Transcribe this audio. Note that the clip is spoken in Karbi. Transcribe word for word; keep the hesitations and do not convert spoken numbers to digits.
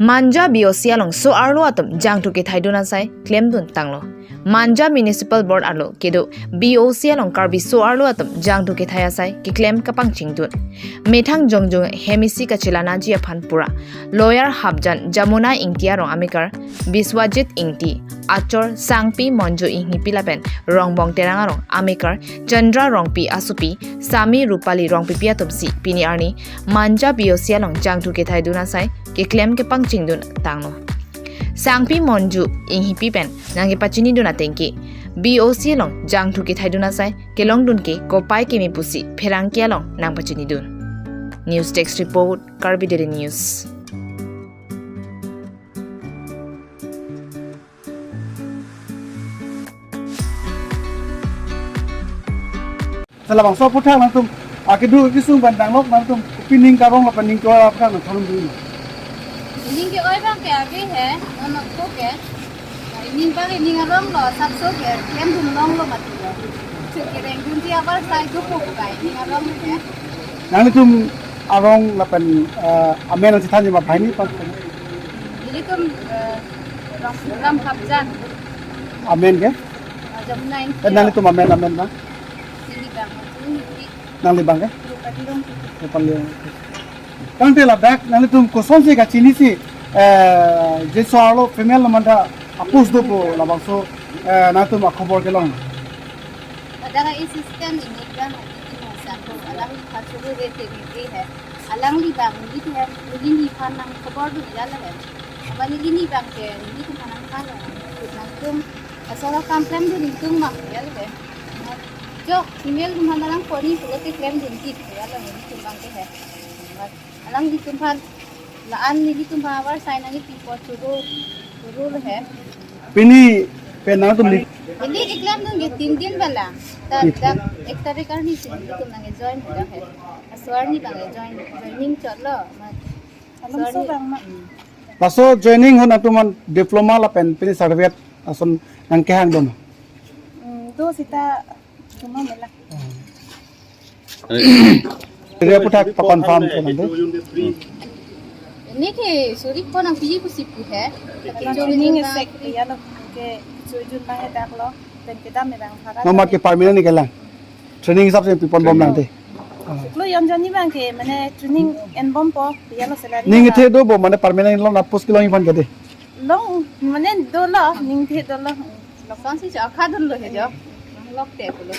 Manja B O C along so-arlo atum jangthu kethaidun asai klemdun tanglo. Manja Municipal Board arlo kedo B O C along Karbi so-arlo atum jangthu kethai asai keklem kapangchingdun. Methang jongjung hem isi kachelanaji aphan pura lawyer hapjan Jamuna Ingti arong amekar, Biswajit Ingti, achor Sangpi Monju Inghipi lapen Rongbong Terang arong amekar, Chandra Rongpi asopi, Sami Rupali Rongpipi atumsi pini arni Manja B O C along jangthu kethaidun asai keklem kepangchingdun tanglo. Sangpi Monju Inghipi pen nangkepachinidun atengke, B O C along jangthu kethaidun asai kelongdun ke kopai keme pusi pherangke along nangpachinidun. News Desk Report, Karbi Daily News. Sa labangso aphuthak nangtum akedo kesung pen danglok nangtum kopi ning karong lapen ning kewar aphuthak nangthanum dun. Ning ke-oi abang ke ave he, non ko ke. Ning abang ning arong lo, sapso ke, klemdun longlo mati lo. Chuk kerengdunji abar sai do ko kai, ning arong he. Nanglitum arong lapen, eh, amen nangchethanji ma banghini pan. Ilitum, eh, Rong Ram Hapjan. Amen ke? Ajam nine. Eh, nanglitum amen, amen na? Neli abang, neli. Nangli abang ke? Rupali Rongpipi. Rupali Rongpipi. Tangte ladak nanglitum kosonsi kachinisi, eh, je so-arlo female atum ta a-post dopo labangso, eh, nangtum akhobor kelong. Pada ka assistant ini kan ini masa ko alangli aphan churu rete ni hai. Alangli abang ni hai, neli aphan nangkhobor dun jala hai. Apa neli abang ke nelitum aphan nangphan lo. Nangtum asor akam klemdun ingtung ma jala hai. Jo, female atum aphan nangpon ni pulote klemdun kit jala nelitum abang ke hai. Alanglitum aphan, la-an nelitum aphan abar sai nangkepipo churu, churu lo he. Pini pen nangtum ni. Pini keklemdun ke tin din bala. Ta dak ek tarik arni si nelitum nangke-join dak he. Aso arni abang ke join, joining chotlo. Ma-, alam aso so arni abang ma. Hmm. Laso joining ahut nangtum aphan diploma lapen pini certificate ason nangkehang dom. Hmm, do seta cuma mela. Jadi aphuthak pa-confirm ke nanti. Neli ke suri ko nangpiji pusi pu he. Training esek ya lo ke sujun bang edak lo. Pen kedam abang para. Nomor ke permanent ni kelang. Training hisap si pipon bom nangte. Lo yon jonni abang ke mane training enbompo ya lo salary. Ning ithe dopo mane permanent lo na post kelongji aphan ke dei. Long mane dolo, ning ithe dolo. Loksan si chakha dunlo he jo. Nang lokte pulo.